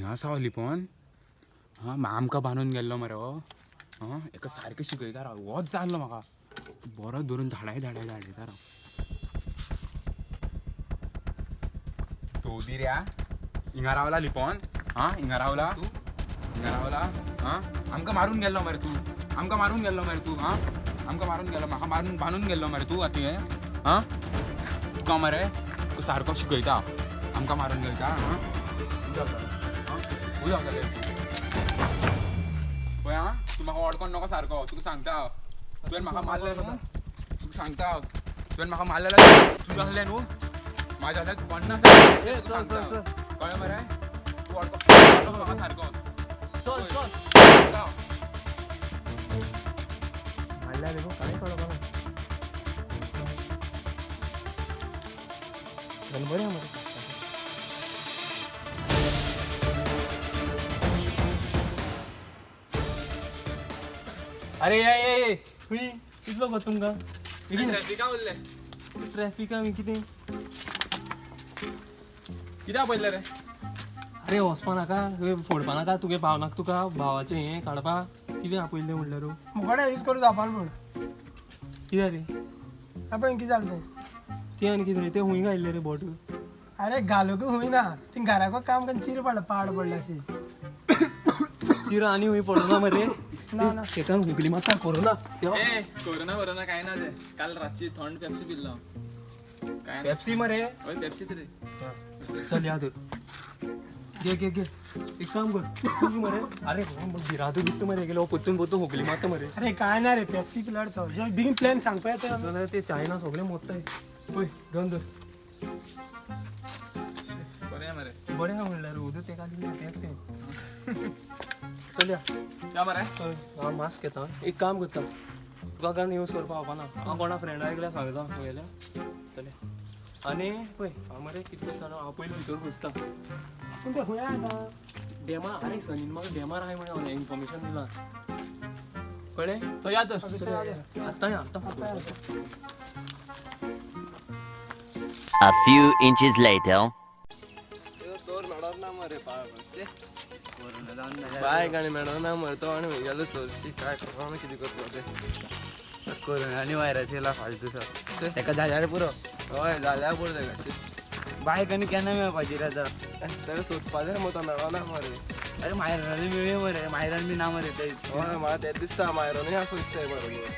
हिंगा आसा हो लिपोन. आं, आमकां बांदून गेल्लो मरे हो. आं, एका सारकें शिकयता राव, होच जाय आसलो म्हाका. बरो धरून धाडाय धाडाय धाडयता राव. तो दी रे हिंगा रावला लिपोन. आं, हिंगा रावला तूं, हिंगा रावला. आं, आमकां मारून गेल्लो मरे तूं, आमकां मारून गेल्लो मरे तूं. आं, आमकां मारून गेल्लो, म्हाका मारून बांदून गेल्लो मरे तूं. आतां तुवें आं, तुका मरे तुका सारको शिकयता, आमकां मारून गेलता. आं, आं, उदक जालें पळय. आं, तूं म्हाका वडकोन नको सारको, तुका सांगता हांव. तुवें म्हाका मारलें न्हू, तुका सांगता हांव. तुवें म्हाका मारलें जाल्यार तूं जातलें न्हू, म्हाजें जाल्यार 50 तुका सांगता. कळ्ळें मरे? तूं वडको नको म्हाका सारको. चल चल. सांगता हांव. मारल्या देखो, कांय कळपा ना. गन बरें मरे. अरे ये ये हुई कितलो गो तुमकां? ट्रॅफिका उरलें. ट्रॅफिका कितें? कित्याक पयलें रे? अरे वचपा नाका, फोडपा नाका, तुगे भाव नाका तुका भावाचें हें काडपा. कितें आपयल्लें म्हणल्यार? मुखाडे यूज करून जावपा म्हूण. कितें रे? पळय कितें जालें तें. तें आनी कितें रे, तें हुंय घायल्लें रे बोट? अरे घालूंक खूंय ना, ती घराको काम करून चिर पडला, पाड पडला अशी. चिरा आनी हुंय पडना मरे? ना ना. तेका हुगली मारता कोरोना. ए कोरोना वरोना काय ना ते, काल रातची थंड पेप्सी पिल्लो हांव. काय ना. पेप्सी मरे. हय पेप्सी तरी. चल या तर, घे घे घे. एक काम कर तूं मरे. अरे भिरांतू दिसता मरे, गेलो परतून परतून हुगली मारता मरे. अरे काय ना रे, पेप्सी पिल्यार तो बेगीन प्लॅन सांगपा येता. जाल्यार ते चायना सगळे मोत्ताय पळय. गन धर. बरें मरे. बरें आहा म्हणल्यार उदक तेका दिलें तेंच तें. चल या. या मरे. हय, हांव मास्क घेता. एक काम करता, तुका गन यूज करपा पावपा ना. हांव कोणा फ्रेंडा एकल्या सांगता पळयल्या. चल आनी पळय, हांव मरे कितें करता, हांव पयलीं भितर घुसता. पूण ते खंय आतां? डेमा. अरे सनीन म्हाका डेमार आहाय म्हणून इन्फॉर्मेशन दिलां, कळ्ळें? तो या तर. आत्तां या, आत्तां. A few inches later. चोर मेळत ना मरे. बायक आनी मेळना मरे तो, आनी गेलो चोरशी. काय करपा, कितें करपा तें. कोरोना आनी व्हायरस येयला फालतू सो, तेका जाल्यार पुरो. हय जाल्यार पुरो तेका. बायक आनी केन्ना मेळपाची रे आतां? तेका सोदपाचें मरे, तो मेळना मरे. अरे मायरनाली मेळ्ळी मरे, मायरन बी ना मरे ते. हय म्हाका तेंच दिसता, मायरनूय आसूं दिसता बरोबर.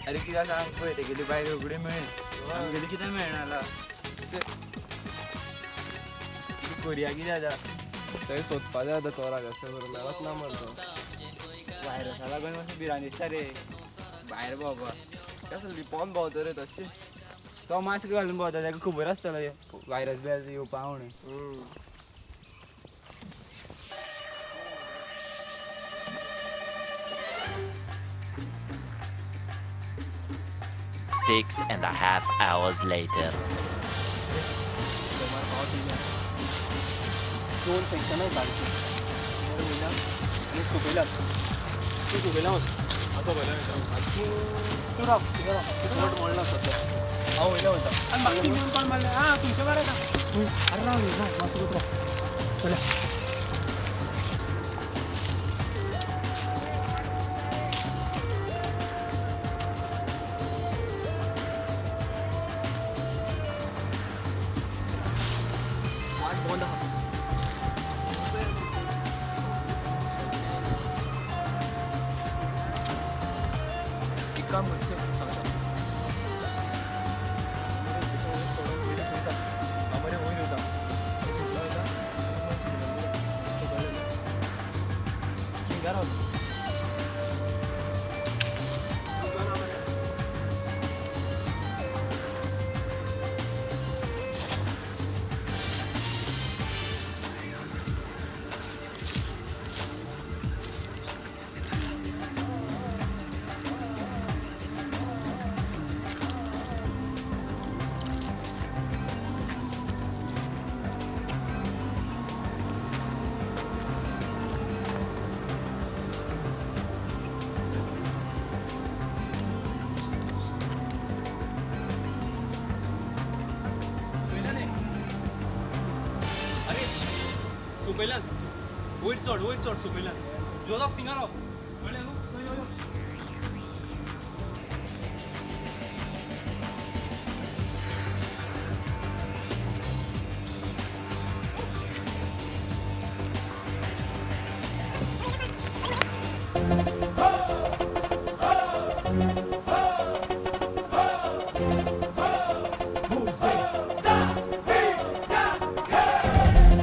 अरे कितें आसा पळय, तेगेली बायक रोखडी मेळ्ळी, आमगेली कितें मेळना? कोरिया कितें आतां? तेका सोदपाचें आतां चोराक, अशें करून मेळत ना मरे तो. व्हायरसा लागून मातशें भिरांत दिसता रे भायर भोंवपाक. कसो लिपोन भोंवता रे तशें. तो मास्क घालून भोंवता, ताका खबर आसतलो व्हायरस बी येवपा म्हणून. Six and a half hours later. DeMar पावत. दोन सेक्शनां बारकी बरें वयल्यान आनी सोंपयल्यात. तूं सोंपयल्या वच, हांव सोंपयल्या वयता. तूं राव, थिंगा राव. बोट मोडला सद्या. हांव वयल्या वयता. आनी म्हाका घेवन कोण मारलें? आं, तुमचे बरें का? अरे राव राव, मातसो राव. चल. वाट बंद आहा. एक काम करता, सांगता, हांव मरे वयर वयता, वयता. हिंगा राव. पयल्यान. अरे सोंपयल्यान. वयर चड वयर चड सोपयल्यान जोजफ थिंगा राव कळ्ळें न्हू यो यो.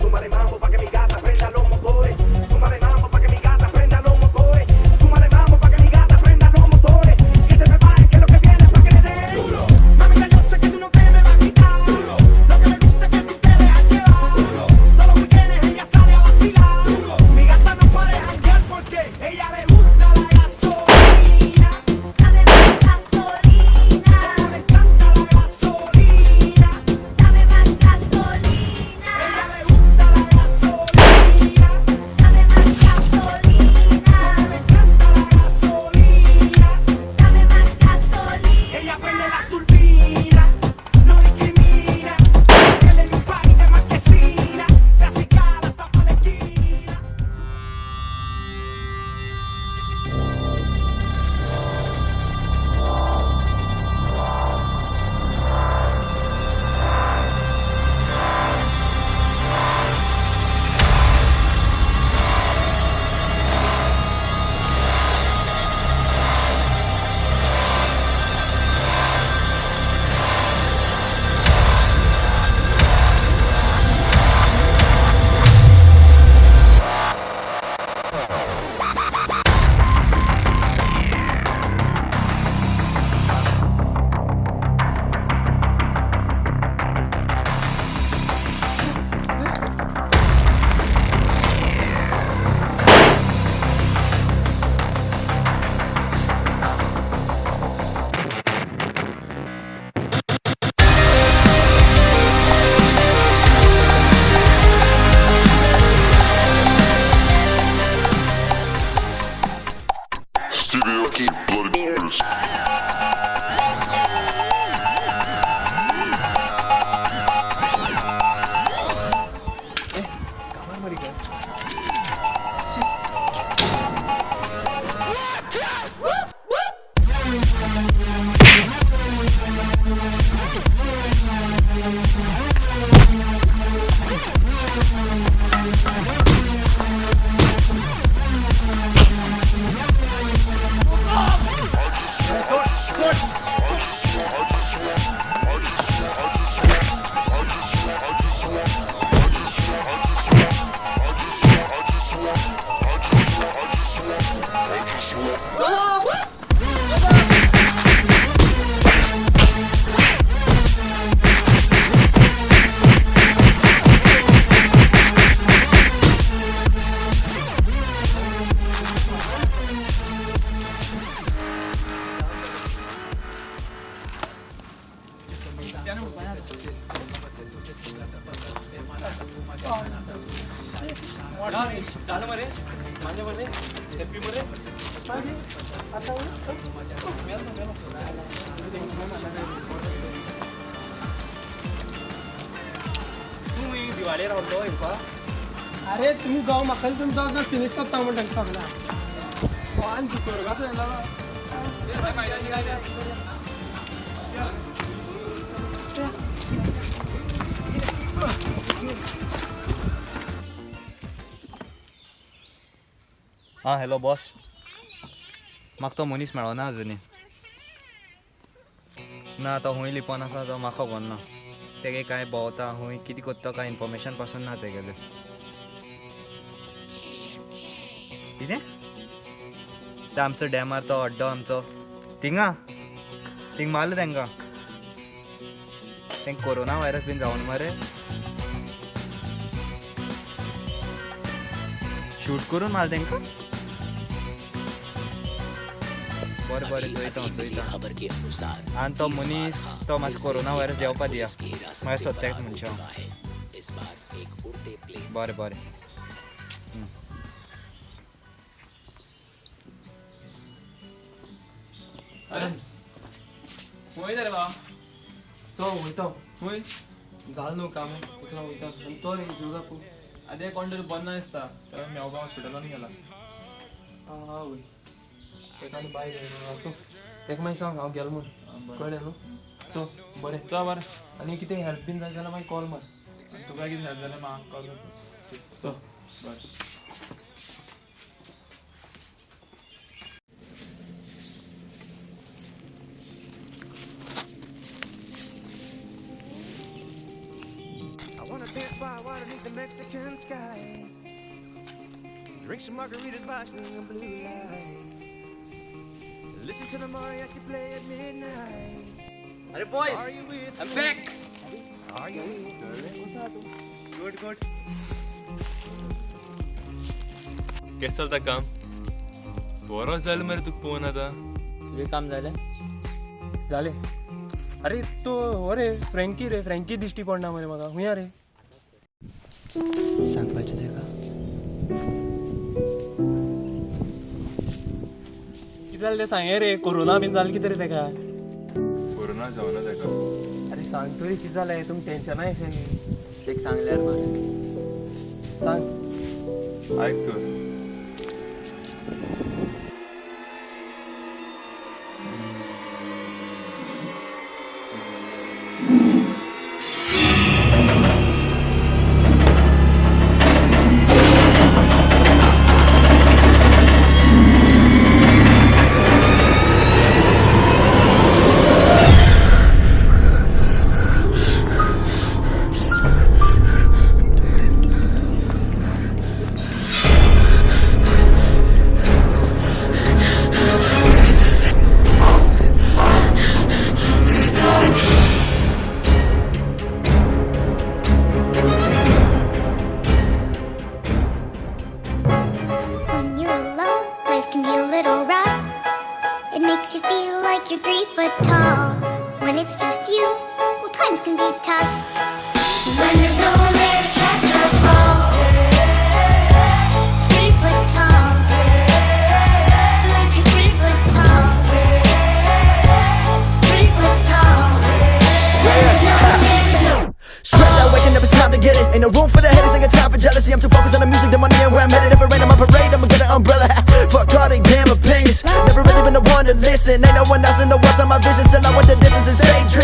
Súmale mambo pa' que mi gata prenda los motores. Súmale mambo pa' que mi gata prenda los motores. Súmale mambo pa' que mi gata prenda los motores. Que se prepare, que lo que viene es pa' que le dé. Duro, mamita, yo sé que tú no te me vas a quitar. Duro, lo que me gusta es que tú te dejas llevar. Duro, todos los weekends ella sale a vacilar. Duro, mi gata no puede janguear porque ella le gusta la gasolina. Dame más gasolina. Como le encanta la gasolina. Dame más gasolina. Ella le gusta la gasolina. Dame más gasolina. Como le encanta la gasolina. Dame más gasolina. Ella prende la turbina, no discrimina. Se pierde en un país de marquesina. Se acicala hasta pa' la esquina. Studio Keep Bloody Bruce. कामार मरे काय. झालं मरे मान्य मरे happy मरे. तूं दिवाळे रावलो येवपा. अरे तुम्ही जाऊ म्हाका तुमी जाऊ फिनीश करता म्हणटा सगळा आनी दुकोरगाचो येयला. आं हॅलो बॉस, म्हाका तो मनीस मेळना अजुनूय. ना तो खूंय लिपोन आसा तो म्हाका खबर ना. तेगे कांय भोंवता खूंय कितें करता कांय इन्फॉर्मेशन पासून ना तेगेलें. कितें ते आमचो डॅमार तो अड्डो आमचो थिंगा थिंग मारलो तेंकां. तेंकां कोरोना व्हायरस बीन जावन मरे शूट करून मारलो तेंकां. बरें बरें चोयता हांव चोयता. खबर के अनुसार आनी तो मनीस तो मातसो कोरोना व्हायरस देंवपा दिया मागीर सोदता मनशां. इस बार एक उड़ते प्लेन बरें बरें. अरे वयता रे बाबा. चल वयता. वय जालें न्हू काम तितलो वयता. आनी तो रे जोजफ आनी कोण तरी बरो ना दिसता, ताका मेवपा हॉस्पिटलान गेला. आं वय, तेका आनी बाय जाय. सो तेका मागीर सांग हांव गेलो म्हूण, कळ्ळें न्हू? सो बरें, चल बरें. आनी कितें हेल्प बीन जाय जाल्यार मागीर कॉल मार. तुका कितें हेल्प जाल्यार म्हाका कॉल कर. सो बरें. I wanna dance by water beneath the Mexican sky. Drink some margaritas by swinging blue lights. Listen to the mariachi play at midnight. अरे boys, Are you with I am back. Are you with me? Good good. केस चलता काम? बरो जालें मरे तुका पळोवन आतां. तुजें काम जालें? जालें. अरे तो हो रे फ्रँकी रे, फ्रँकी दिश्टी पडना मरे म्हाका. हुंया रे? सांगपाचें तेका. कितें जालें तें सांगे रे. कोरोना बीन जालें कितें रे तेका? कोरोना जावना तेका. अरे सांग तरी कितें जालें, तुमी टेन्शना येशें. तेक सांगल्यार बरें. सांग. आयक तर. When you're alone, life can be a little rough. It makes you feel like you're 3 foot tall. When it's just you, well, times can be tough. When there's no one there to catch your fall. 3 foot tall. Like you're 3 foot tall. 3 foot tall. When there's no one there to Stressed out, waking up, it's time to get it. Ain't no room for the haters, ain't got time for jealousy. I'm too focused on the music, the money, and where I'm headed. If it rain on my parade, I'ma get an umbrella. Fuck all they damn opinions. Never really been the one to listen. Ain't no one else in the world on my vision. Still I went the distance and stay driven.